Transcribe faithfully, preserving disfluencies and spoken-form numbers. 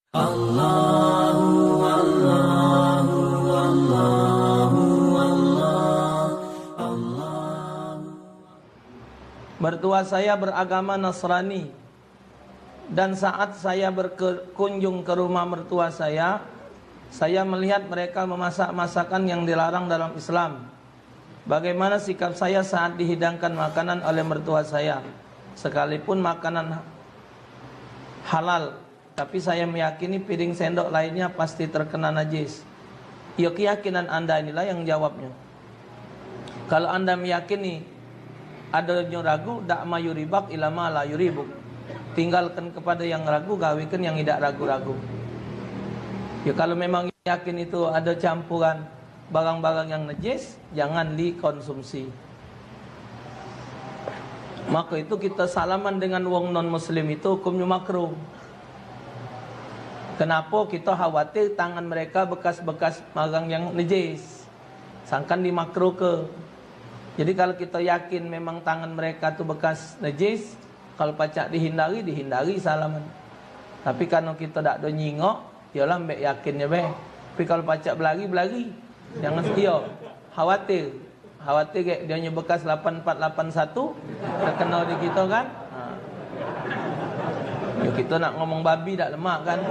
Allahu, Allahu, Allahu, Allah, Allahu. Mertua saya beragama Nasrani, dan saat saya berkunjung ke rumah mertua saya, saya melihat mereka memasak masakan yang dilarang dalam Islam. Bagaimana sikap saya saat dihidangkan makanan oleh mertua saya, sekalipun makanan halal? Tapi saya meyakini piring sendok lainnya pasti terkena najis. Iyo, keyakinan anda inilah yang jawabnya. Kalau anda meyakini adonyo ragu, dak mayuribak ilama la yuribuk. Tinggalkan kepada yang ragu, gawekan yang idak ragu-ragu. Ya, kalau memang yakin itu ada campuran barang-barang yang najis, jangan dikonsumsi. Maka itu kita salaman dengan wong non muslim itu hukumnya makruh. Kenapa? Kita khawatir tangan mereka bekas-bekas barang yang najis. Sangkan dimakruh ke. Jadi kalau kita yakin memang tangan mereka tu bekas najis, kalau pacak dihindari, dihindari salaman. Tapi karena kita dak ada nyingok, iyolah, ambek yakinnya be. Tapi kalau pacak belari, belari. Jangan setia. Khawatir. Khawatir kayak dia nya bekas lapan empat lapan satu, terkena di kita kan. Ha. Ya, kita nak ngomong babi dak lemak kan.